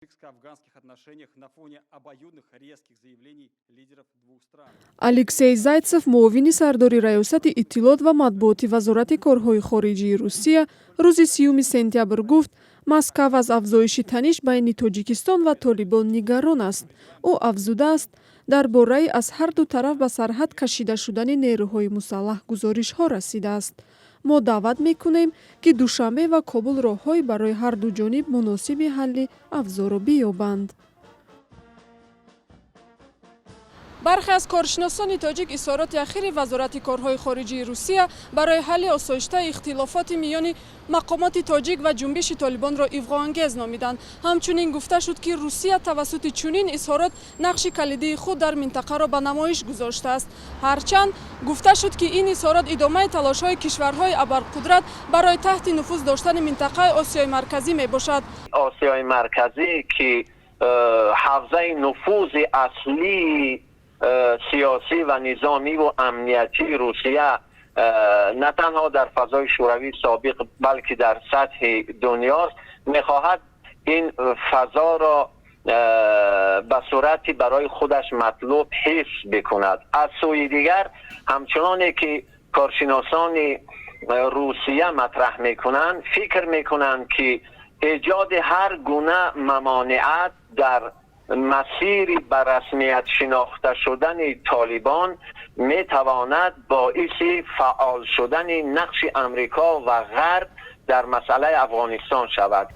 Афганских отношениях на фоне обоюдных резких заявлений лидеров двух стран. Алексей Зайцев, муовини сардори Раёсати иттилоот ва матбуоти Вазорати корҳои хориҷии Русия, рӯзи 30 сентябр гуфт, Москав аз афзоиши таниш байни Тоҷикистон ва Толибон нигарон аст. Ӯ афзудааст, дар бораи аз ҳарду тараф ба сарҳад кашида шудани нерӯҳои мусаллаҳ гузоришҳо расидааст. Мо даъват мекунем, ки Душанбе ва Кобул роҳҳои барои ҳарду ҷониб муносиби ҳалли авзоро биёбанд. Бархе аз коршиносони тоҷик изҳороти ахири Вазорати корҳои хориҷии Русия барои ҳалли осоиштаи ихтилофоти миёни мақомоти тоҷик ва ҷунбиши Толибонро ивғоангез номиданд. Ҳамчунин гуфта шуд, ки Русия тавассути чунин изҳорот нақши калидии худ дар минтақаро ба намоиш гузоштааст. Ҳарчанд гуфта шуд, ки ин изҳорот идомаи талошҳои кишварҳои абарқудрат барои таҳти нуфуз доштани минтақаи Осиёи Марказӣ мебошад. Осиёи Марказӣ, ки ҳавзаи нуфузи аслии сиёсӣ ва низомиву амниятии Русия на танҳо дар фазои Шӯравии собиқ, балки дар сатҳи дунёст, мехоҳад ин фазоро ба сурати барои худаш матлуб ҳифз бикунад. Аз сӯи дигар, ҳамчуноне ки коршиносони Русия матраҳ мекунанд, фикр мекунанд, ки эҷоди ҳар гуна мамониат дар масири ба расмият шинохта шудани Толибон метавонад боиси фаъол шудани нақши Амрико ва Ғарб дар масъалаи Афғонистон шавад.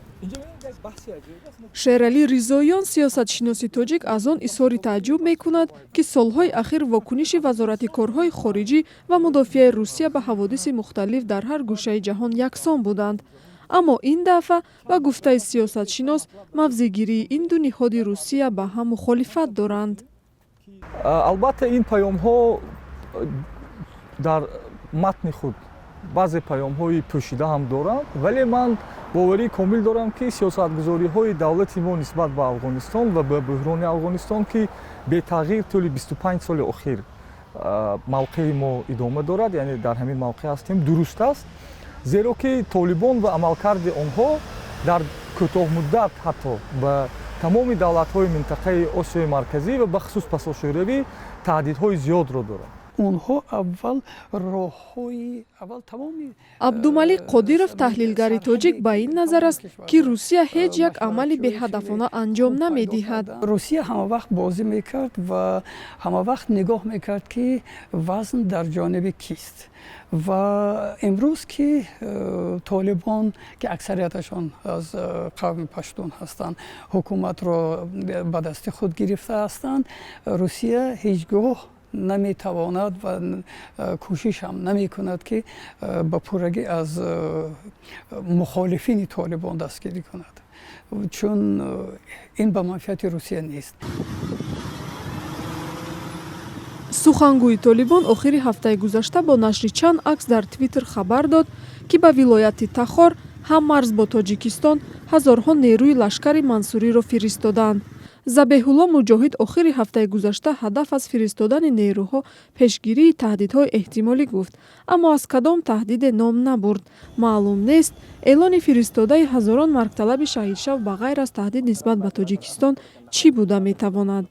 Шералӣ Ризоён, сиёсатшиноси тоҷик, аз он изҳори тааҷҷуб мекунад, ки солҳои ахир вокуниши Вазорати корҳои хориҷӣ ва мудофиаи Русия ба ҳаводиси мухталиф дар ҳар гӯшаи ҷаҳон яксон буданд. Аммо ин дафъа, ба гуфтаи сиёсатшинос, мавзеъгирии ин ду ниҳоди Русия ба ҳам мухолифат доранд. Албатта, ин паёмҳо дар матни худ баъзе паёмҳои пӯшида ҳам доранд, вале ман боварии комил дорам, ки сиёсатгузориҳои давлати мо нисбат ба Афғонистон ва ба бӯҳрони Афғонистон, ки бетағйир тӯли 25 соли охир мавқеи мо идома дорад, яъне дар ҳамин мавқеъ ҳастем, дуруст аст, зеро ки Толибон ва амалкарди онҳо дар кӯтоҳмуддат ҳатто ба тамоми давлатҳои минтақаи Осиёи Марказӣ ва бахусус пасошӯравӣ таҳдидҳои зиёдро дорад. Онҳо аввал роҳҳои аввал тамоми Абдумалик Қодиров, таҳлилгари тоҷик, ба ин назар аст, ки Русия ҳеҷ як амали беҳадафона анҷом намедиҳад. Русия ҳамавақт бозӣ мекард ва ҳамавақт нигоҳ мекард, ки вазн дар ҷониби кист. Ва имрӯз ки Толибон, ки аксарияташон аз қавми паштун ҳастанд, ҳукуматро ба дасти худ гирифта ҳастанд, Русия ҳеҷ гоҳ наметавонад ва кӯшиш ҳам намекунад, ки ба пуррагӣ аз мухолифини Толибон дастгирӣ кунад, чун ин ба манфиати Русия нест. Сухангӯи Толибон охири ҳафтаи гузашта бо нашри чанд акс дар Твиттер хабар дод, ки ба вилояти Тахор, ҳаммарз бо Тоҷикистон, ҳазорҳо нерӯи лашкари мансуриро фиристодаанд. Забеҳулло Муҷоҳид охири ҳафтаи гузашта ҳадаф аз фиристодани нерӯҳо пешгирии таҳдидҳои эҳтимолӣ гуфт, аммо аз кадом таҳдиде ном набурд. Маълум нест, эълони фиристодаи ҳазорон маргталаби шаҳидшав ба ғайр аз таҳдид нисбат ба Тоҷикистон чӣ буда метавонад.